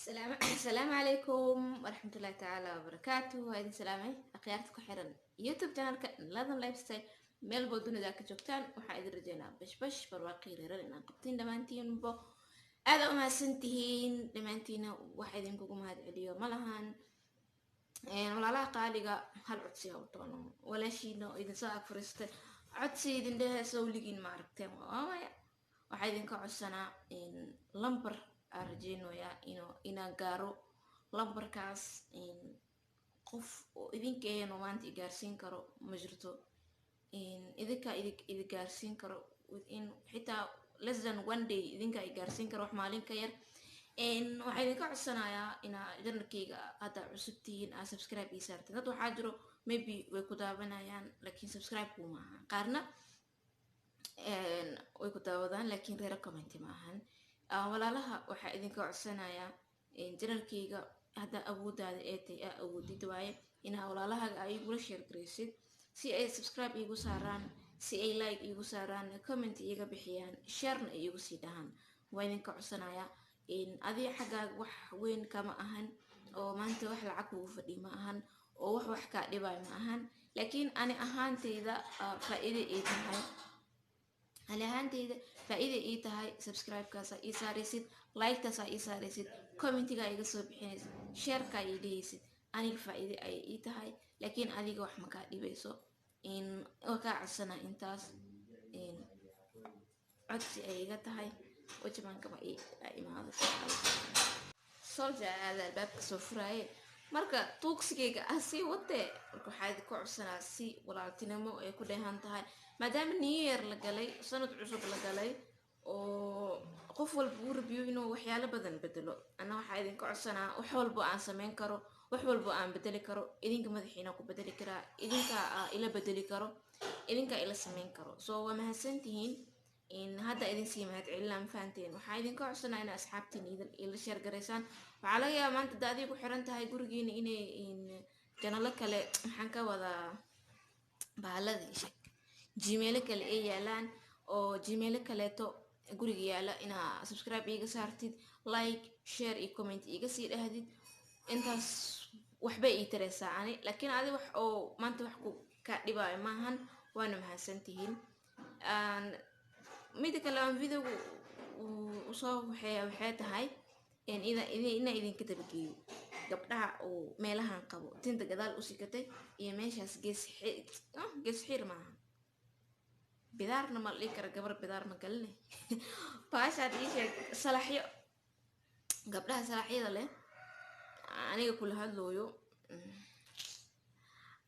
Asalaamu calaykum waraxmatullaahi tacaala wabarakaatu. Waa idin salaamay akhyaarta ku xiran YouTube channelka Ladan Lifestyle, meel boo dunida ka joogtaan. Waxaa idin rajeynaa bashbash, barwaaqi, reeran inaan qabtiin dhammaantiinbo. Aada u mahadsantihiin dhammaantiina, wax idinkugu mahad celiyo ma lahan. Walaalaha qaaliga, hal codsi ha u doono walaashiina oo idin soo ag fariistay, codsi idin dhehe sawligiin ma aragteen? Waa maya. Waxaa idinka codsanaa lambar aan rajeynayaa inaan gaaro lambarkaas. Qof oo idinka ahayn oo maanta i gaarsiin karo ma jirto. Idinkaa idi gaarsiin karo within xitaa less than one day, idinkaa i gaarsiin karo wax maalin ka yar. Waxaa idinka codsanayaa inaa channelkayga hadda cusub tihiin aa subscribe ii saarteen. Dad waxaa jiro maybe way ku daawanayaan laakiin subscribe kuma ahan, qaarna way ku daawadaan laakiin reero comment ma ahan. Walaalaha, waxaa idinka codsanayaa channelkayga hadda awoodaada ee tay aa awoodid waaye inaa walaalahaaga ay igula share garaysid, si ay subscribe iigu saaraan, si ay like iigu saaraan, comment iiga bixiyaan, sharena ay iigu sii dhahaan. Waa idinka codsanayaa. Adiga xaggaaga wax weyn kama ahan, oo maanta wax lacag kugu fadhiy ma ahan, oo wax kaa dhibayo ma ahan, laakiin ani ahaanteyda faa-iida ii tahay, ani ahaanteyda faa-iida ii tahay. Subscribe-kaasa ii saaraysid, like-taasaa ii saaraysid, commentigaa iga soo bixinaysid, sharekaa ii dhehaysid, aniga faa-iide ayay ii tahay, laakiin adiga wax makaa dhibayso. Waa kaa codsanaa intaas, codsi ay iga tahay. Wajibaankama imaado solja aada albaabka soo furaaye. Marka tuugsigayga ah sii watee. Marka waxaa idinka codsanaa si walaaltinimo ay ku dheehan tahay, maadaama new year la galay, sanad cusub la galay, oo qof walba uu rabiyo inuu waxyaalo badan bedelo. Ana waxaa idinka codsanaa wax walbo aan sameyn karo, wax walbo aan bedeli karo, idinka madaxiina ku bedeli karaa, idinka ila bedeli karo, idinka ila sameyn karo. So waa mahadsantihiin. Hadda idin sii mahad celinaa, ma fahanteen? Waxaa idinka codsanaa inaa asxaabtiin ila share garaysaan. Waxaa laga yaabaa maanta da adiga ku xiran tahay gurigiina inay channelo kale, maxaan ka wadaa, bahaladii sheeg, Gmailo kale ay yaalaan, oo Gmailo kaleeto guriga yaala, inaa subscribe iiga saartid, like, share iyo comment iiga sii dhahdid. Intaas waxbay ii tareysaa ani, laakiin adi wax oo maanta wax ku kaa dhibaayo maahan. Waana mahadsantihiin. Mida kale aan videoga usoo waxeeya waxay tahay inaa idinka dabageeyo gabdhaha oo meelahan qabo, tinta gadaal u sikatay iyo meeshaas gees gees xiir maaha, bidaarna ma la dhihi kara, gabar bidaar ma galine, baashaad ii sheeg, salaxyo, gabdhaha salaxyada leh. Aniga kula hadlooyo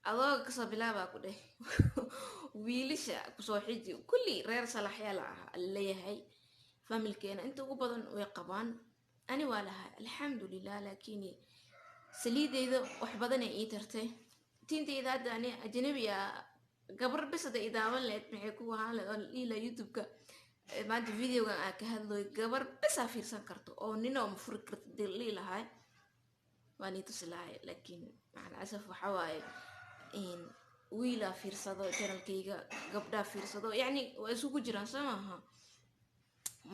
adooga kasoo bilaabaa ku dheh, wiilasha kusoo xiji, kulli reer salaxya la ah leeyahay. Familkeena inta ugu badan way qabaan, ani waa lahaa, alxamdulilah, laakiin saliideyda wax badanay ii tartay. Tinteyda hadda ani ajnabi ah gabar bis hadda i daawan lahayd, maxay ku ahaan lahayd oo la dhihi lahaa YouTube-ka maanta videogan aa ka hadlooy gabar bis aa fiirsan karto oo nina oo ma furi karto dii la dhihi lahay, waan ii tusi lahay. Laakiin macal asaf waxa waaye wiilaa fiirsado channelkayga, gabdhaa fiirsado, yacni waa isugu jiraan, soo maaha?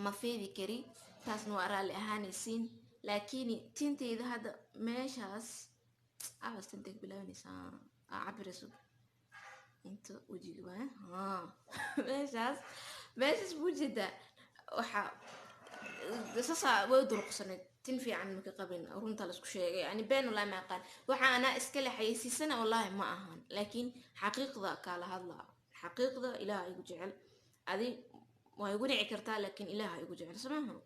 Ma feedi kari, taasna waa raalli ahaanaysiin. Laakiin tinteyda hadda meeshaas aas tintay ka bilaabanaysaa aa cabirayso inta wejiga waa meeshaas, meeshaas buu jeedaa. Waxaa saasaa way duruqsaneyd, tin fiican maka qabin, runta laisku sheegay. Yani been wallahi ma aqaan, waxa anaa iska lexaysiisana wallahi ma ahan, laakiin xaqiiqda kaala hadlaa. Xaqiiqda Ilaah igu jecel, adi waa igu dhici kartaa, laakiin Ilaah igu jecel, soo maaha?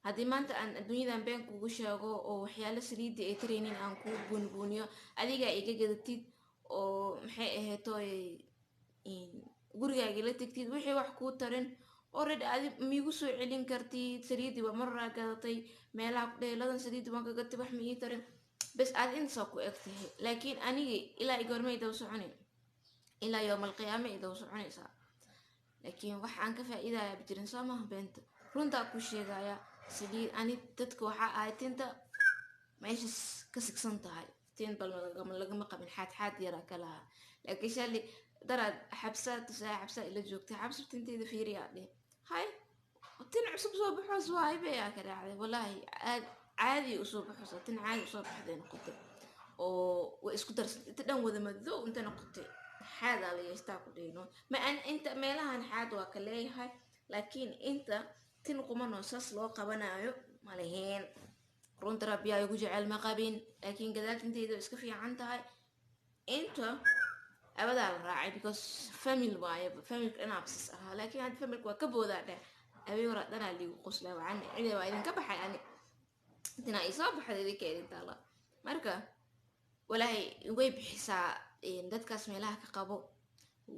Haddii maanta aan adduunyadan been kugu sheego oo waxyaalo saliidii ay taraynin aan kuu buunbuuniyo, adigaa iga gadatid oo maxay aheetoy gurigaaga la tegtid, wixii wax kuu tarin already adi miigu soo celin kartid. Saliidii waa maraa gadatay, meelaha ku dhehe ladan saliidii waan ka gatay, wax ma ii tarin, bes aad intasaa ku eg tahay. Laakiin anigi ilaa igoorma idaw soconi? Ilaa yowmal qiyaame idaw soconaysaa, laakiin wax aan ka faa'iidaya jirin, soo maha? Beenta runtaa ku sheegaya. Saliid ani dadka waxaa ahay tinta meeshas ka sigsan tahay, tin bal lagama qabin, xaad xaad yaraa ka lahaa. Laakiin shali daraad xabsaa tusaa, xabsaa ila joogtay, xabsa tinteyda fiiriyaa dheh, hay tin cusub soo baxoos waay bay aa ka dhacday. Wallaahi aad Caadi usoo baxayso, tin caadi usoo baxday noqotay oo way isku darsantay. Inta dhan wada madow inta noqotay, xaadaa la yeeshtaa ku dhehno ma an. Inta meelahan xaad waa ka leeyahay, laakiin inta tin qumanoo saas loo qabanayo ma leheen. Runta rabbiyaa igu jecel, ma qabin, laakiin gadaal tinteyda way iska fiican tahay. Inta abadaa la raacay because family waaye, familka dhanaabsas ahaa, laakiin hadda familka waa ka boodaa dheh. Habeen hore dhanaa liigu qoslaa, waxaan cide waa idinka baxay, ani tinaa ii soo baxday, idinka idin taala. Marka walaahi way bixisaa dadkaas meelaha ka qabo.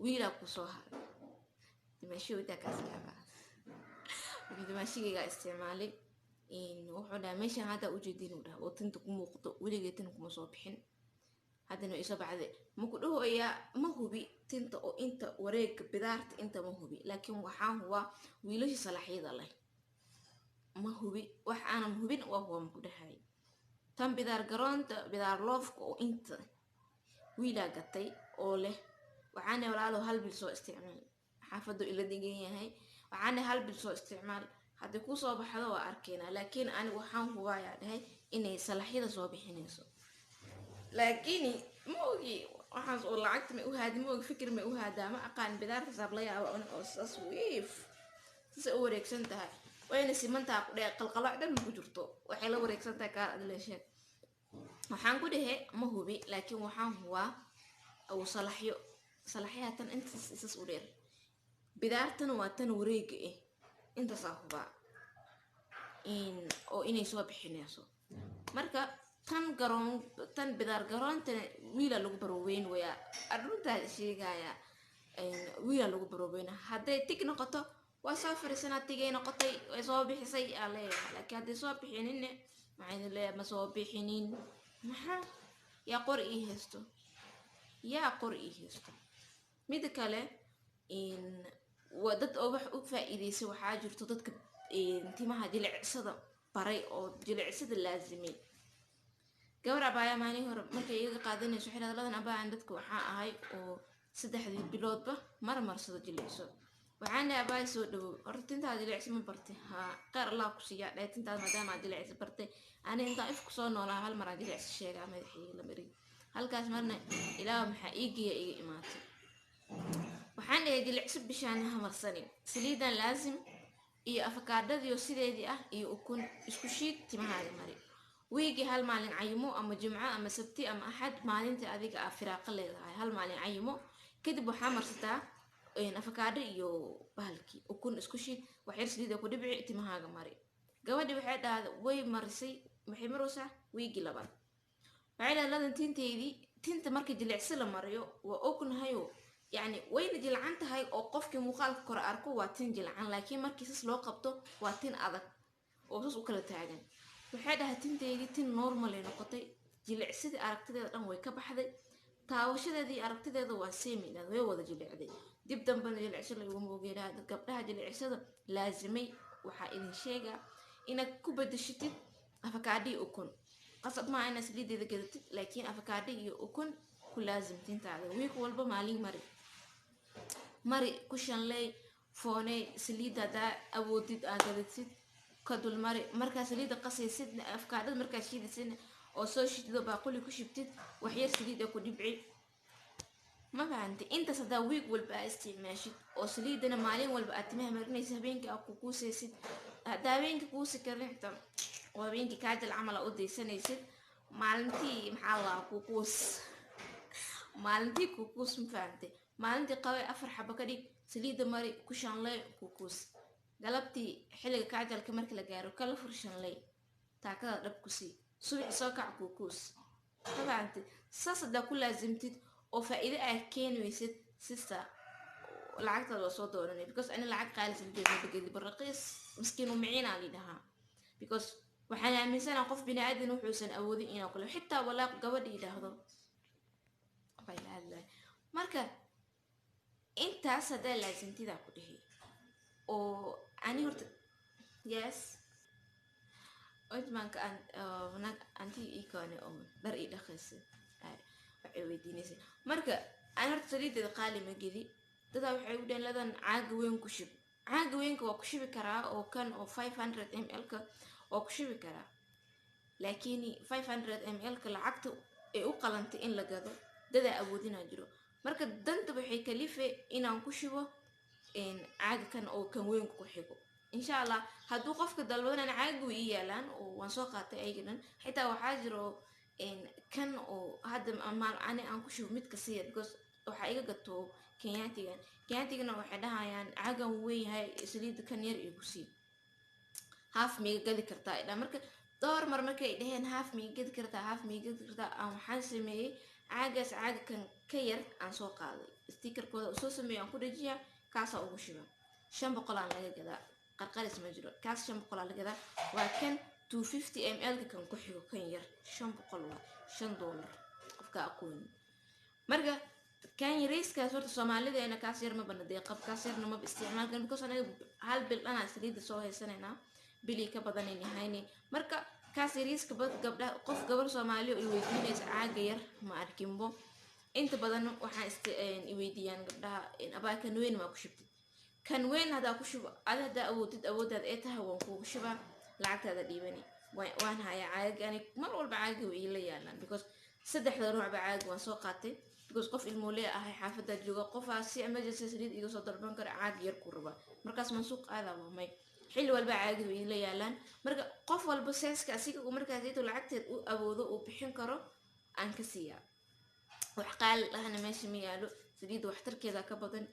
Wiilaa kusoo haray, dimaashiga intaa kaas yaabaa, dimaashigaygaa isticmaalay. Wuxuu dhahay meeshan hadda ujeedin, uu dhaha oo tinta ku muuqdo, weligay tin kuma soo bixin, haddana way soo baxday. Maku dhahoyaa ma hubi tinta oo inta wareega bidaarta inta ma hubi, laakiin waxaan hubaa wiilasha salaxyada leh. Ma hubi, wax aanan hubin waa huba maku dhahay. Tan bidaar garoonta, bidaar loofka oo inta wiilaa gatay oo leh, waxaana walaalo hal bil soo isticmaal, xaafadu ila degan yahay, waxaana hal bil soo isticmaal, haddii kusoo baxdo waa arkeynaa. Laakiin anigu waxaan hubaayaa dhahay inay salaxyada soo bixinayso, laakiin ma ogi waxaas oo lacagta may u haadi, ma ogi fikir may u haadaa, ma aqaan. Bidaarta saab la yaaba oo saas wiif saasay u wareegsan tahay, wayna simantaha ku dhehe, qalqalooc dhan ma ku jirto, waxay la wareegsan tahay kaar adleesheed. Waxaan ku dhehe ma hubi, laakiin waxaan hubaa uu salaxyo, salaxyaha tan intaas isas u dheer, bidaartana waa tan wareega ah, intaasaa hubaa oo inay soo bixinayso. Marka tan garoon, tan bidaar garoontana wiila lagu barooweyn wayaa, aruntaa sheegaya, wiila lagu barooweyn. Hadday tig noqoto waa soo fariisanaa, tigay noqotay, way soo bixisay aa leeyahay, laakiin hadday soo bixinine maxaa idin leeyahay? Ma soo bixinin. Maxaa yaa qor ii haysto, yaa qor ii haysto? Mida kale waa dad oo wax u faa-iideysay. Waxaa jirto dadka timaha jilicsada baray oo jilicsada laasimay. Gabar abaaya maalin hore markay iyaga qaadanayso waxay dhahday, ladan abaayan dadka waxaa ahay oo 3dii biloodba mar marsado jilicso. Waxaan dhahay abaaya soo dhawow, horta tintaada jilicso ma bartay? Haa, kheyr Allah ku siiyaa dhahay tintaada maadaama aad jilicso bartay. Ani intaan ifku soo noolaa hal mar aan jilicso sheegaa, madaxayga la mariy halkaas marna ilaa maxaa ii geeya iga imaatay. Waxaan dhahay jilicso bishaan ha marsanin, saliidan laasim iyo afakaadhadiyo sideedii ah iyo ukun isku shiid, timahaaga mari. Wiigii hal maalin cayimo, ama jimco ama sabti ama axad, maalinta adiga aa firaaqo leedahay hal maalin cayimo. Kadib waxaa marsataa afakaadho iyo bahalkii ukun isku shiid, waxyar saliida ku dhibci, timahaaga mari. Gabadhi waxay dhahda way marisay, waxay maraysaa wiigii labaad, waxay dhahda ladan tinteydii, tinta marka jilicsi la mariyo waa ognahayo, yacni wayna jilcan tahay oo qofkii muuqaalka kore arko waa tin jilcan, laakiin markii sas loo qabto waa tin adag oo sas u kala taagan. Waxay dhahay tinteydii tin normal ay noqotay, jilicsidii aragtideeda dhan way ka baxday, taawashadeedii aragtideeda waa semi, way wada jilicday. Dib dambena jilicso laguma ogeynaa. Gabdhaha jilicsada laasimay waxaa idin sheegaa inaad ku bedeshatid afakaadho iyo ukun. Qasab maaha inaad saliideeda gadatid, laakiin afakaadho iyo ukun ku laasim tintaada, wiik walba maalin mari, mari ku shanley, fooney. Saliidda haddaa awoodid aa gadatid ka dul mari. Markaa saliidda qasaysid, afkaadhada markaa shiidaysidna oo soo shidid oo baaquli ku shubtid, waxyar saliid ku dhibci. Ma fahantay? Intaas haddaa wiig walba aa isticmaashid oo saliidana maalin walba aad timaha marinaysid, habeenkii aa ku kuusaysid, haddaa habeenkii kuusi karin xitaa oo habeenkii kaajal camal aa u daysanaysid, maalintii maxaa la kukuus, maalintii kukuus. Ma fahantay? Maalintii qabe 4 xabo ka dhig, saliidda mari, ku shanley, kukuus. Galabtii xilliga kaajalka marka la gaaro kala fur, shanley, taakada dhab ku sii. Subaxi soo kac, kukuus. Ma fahantay? Saas haddaa ku laasimtid oo faa-iido aa keeni weysid, sister, lacagtaada waa soo dooranay, because ani lacag qaali saliideed ma bagedi, baraqiis miskiin u miciinaa lidhahaa, because waxaan aaminsanaha qof bini aadan wuxuusan awoodin inuu kale xitaa walaaq gabadha yidhaahdo bay la hadlahay. Marka intaas haddaa laasimtidaa ku dhihi oo ani horta yes ojmaanka naag anti ii koone oo dhar ii dhaqaysa waxay weydiinaysay. Marka ani horta saliideeda qaali ma gedi. Dadaa waxay u dhaheen ladan caaga weyn ku shub. Caaga weynka waa ku shubi karaa oo kan oo 500 ml ka waa ku shubi karaa. Laakiin 500 ml-ka lacagta ay u qalantay in la gado dadaa awoodinaa jiro. Marka danta waxay kalife inaan ku shubo caaga kan oo kan weynka ku xigo. Insha Allah hadduu qofka dalbadan, caaga way ii yaalaan oo waan soo qaatay ayaga dhan. Xitaa waxaa jiro kan oo hadda ani aan ku shubo mid kasiya, because waxaa iga gato Kenyaatigan. Kenyaantigana waxay dhahayaan caagan weyn yahay, saliidda kan yar igu sii, half miiga gadi kartaa idhaa. Marka dhowr mar markay dhaheen half miiga gadi kartaa, half miiga gadi kartaa, aan waxaan sameeyey caagaas, caaga kan ka yar aan soo qaaday, stickerkooda soo sameeyey, aan ku dhajiyaa, kaasaa ugu shiba. 500 aan laga gadaa, qarqaris ma jiro. Kaas 500 aa laga gadaa. Waa kan 250 ml-ka kan ku xigo, kan yar 500 waa $5 qofka aqooni. Marka kan yariiskaas horta Soomaalideena kaas yar ma bana deeqab, kaas yarna maba isticmaalkan, because anaga hal bil dhanaa saliidda soo haysanaynaa, bilii ka badanan yahayni. Marka kaas yariiska bad gabdha, qof gabar Soomaali oo iweydiinaysa caaga yar ma arkinbo. Inta badan waxaa iweydiiyaan gabdhaha, abaa kan weyn maa ku shubtid? Kan weyn haddaa ku shubo, adi haddaa awoodid, awooddaad ee tahay, waan kuugu shubaa, lacagtaada dhiibani. Waan hayaa caaga ani mar walba caaga way iila yaalaan, because saddexda noocba caaga waan soo qaatay, because qof ilmoole ahay, xaafadaa jooga, qofaa si emergency saliid iga soo dalban kara, caag yar ku raba, markaas maan suuq aadaa? Waa may. Xilli walba caagadu way iila yaalaan. Marka qof walba seeska asiga uu markaas iyadoo lacagteed u awoodo uu bixin karo aan ka siiyaa. Wax qaali ahna meesha ma yaalo. Saliidda waxtarkeeda ka badan,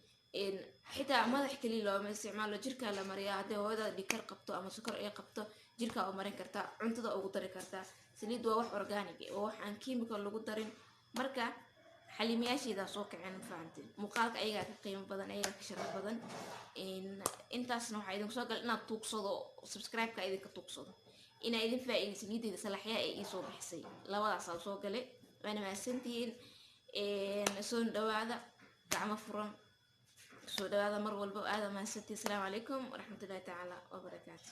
xitaa madax kaliya looma isticmaalo, jirkaa la mariyaa. Hadday hooyadaada dhikar qabto ama sokor ay qabto, jirkaa u marin kartaa, cuntada ugu dari kartaa. Saliid waa wax organic, waa wax aan chemical lagu darin. Marka xaliimayaasheedaa soo kaceen, ma fahanteen? Muuqaalka ayagaa ka qiimo badan, ayagaa ka sharaf badan. Intaasna waxaa idinku soo gala inaad tuugsado subscribe-ka, idinka tuugsado inaa idin faa-iidin saliideyda salaxyaa ee iisoo bixisay. Labadaasaa soo galay. Waana mahadsantihiin. Soo dhawaada, gacmo furan soo dhawaada mar walba. Aada mahadsantihiin. Asalaamu calaykum waraxmatullahi tacaala wabarakaatu.